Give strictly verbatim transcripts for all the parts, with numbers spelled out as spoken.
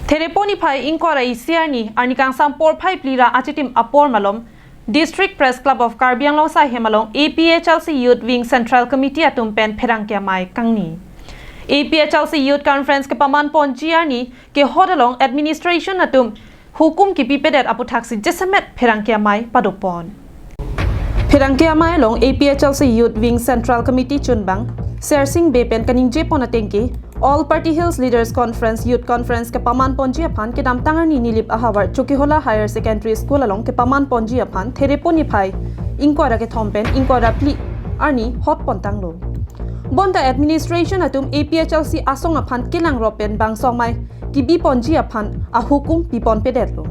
Therepo niphai ingkoi ra isi arni, arni kangsam porphai phli ra achitim apor malom, District Press Club of Karbi Anglong asai hem along A P H L C Youth Wing Central Committee atum pen pherangke amei kangni. A P H L C Youth Conference kepaman ponji arni kehot along administration atum hukum kipipedet aputhaksi jasemet pherangke amei padopon. Pherangke amei along A P H L C Youth Wing Central Committee chunbang Sersing Bey pen kaningjepon atengke, All Party Hills Leaders Conference Youth Conference kepaman ponji aphan kedamtang arni Nilip ahavar Chokihola Higher Secondary School along kepaman ponji aphan Therepo niphai ingkoi ra kethom pen ingkoi ra phli arni hotpon tanglo. Bonta administration atum A P H L C asong aphan kelangrop pen bangso amei kibiponji aphan ahukum piponpedetlo.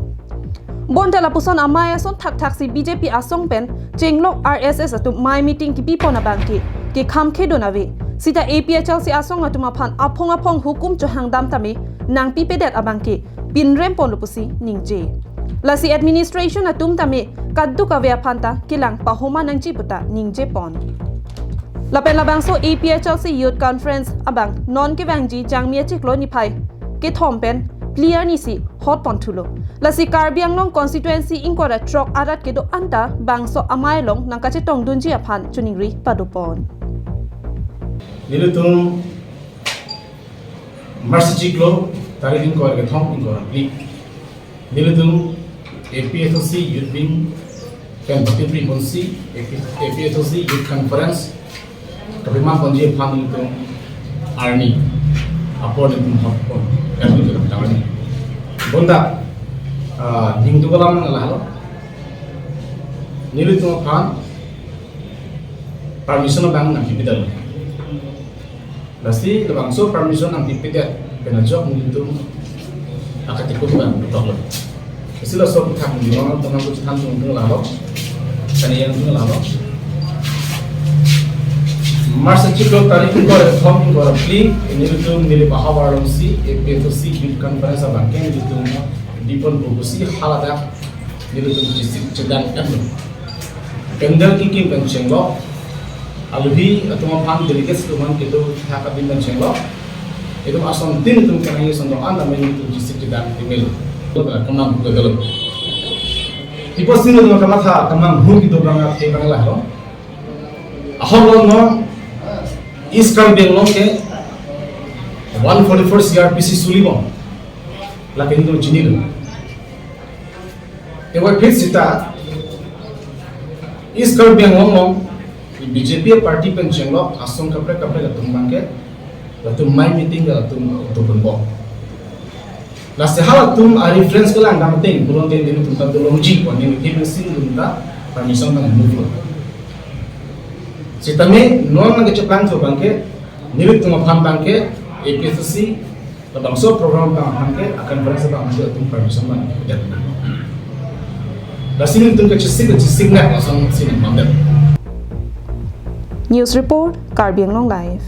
Bonta lapuson amei ason thakthaksi B J P asong pen chenglok R S S atum amei meeting kipipon abangke kekham khedun ave. Sita A P H L C asong atum aphan aphong aphong hukum chohangdam tame nangpipedet abangke pinremponlo pusi ningje. Lasi administration atum tame kaduk ave aphanta kelang pahoma nangji puta ningjepon. Lapen labangso A P H L C Youth Conference abang non kevangji Jangmi achiklo niphai kethom pen phli arni si hotpon thulo. Lasi Karbi Anglong constituency ingkoi ra throk arat kedo anta bangso amei along nangkachetongdunji aphan choningri padopon. Nelitum March achiklo tarik ingkoi ra kethom ingkoi ra phli, nelitum A P H L C Youth Wing pen bapitri ponsi A P, A P H L C Youth Conference kepaman ponji aphan nelitum arni apor nelitum hotpon, ya, nelitum tangani. Bonta, ah, ningduk alam nang lahelo. Nelitum aphan permission abang nangpipedet. Lasi labangso permission nangpipedet pen ajok nelitum akatikut abang toklo. Lasi laso aphuthak nelitum teman-teman chethan tungtung lahelo. Kani yang tung lahelo. March achiklo tarik ingkoi ra kethom ingkoi ra phli, nelitum Nilip ahavar alongsi A P H L C Youth Conference abangke nelitum bipon bubusi haladak nelitum chesik chedang emlo. Pandal kekim pen chenglok, aluhi atum aphan delegates atum aphan kedo thak adim pen chenglok, itum asontin itum kenangji ason do-an tame itum chesik chedang timil. Kemang kedolo. Ipo sini itum kamatha kemang hur kedo abang athe abang lahelo. Ahok lo non East Karbi Anglong ke one forty-four C R P C sulibom. Lake itum chinilo. Tewa phit sita East Karbi Anglong along B J P party pen chenglok asong kaprek kaprek atum abangke latum amei meeting ke latum tubun bo. Lasi halatum a-reference kelang dam ateng pulote nelitum ta dolongji, pu nelitum si nelitum ta permission nang move lo. Sitame non nangkecheplang thu abangke nelitum aphan abangke A P H L C labangso program abang aphan ke a-conference abang aphan ke latum permission abang det. Lasi nelitum kechesik kechesik na lason si nang mamdet. News report, Karbi Anglong Live.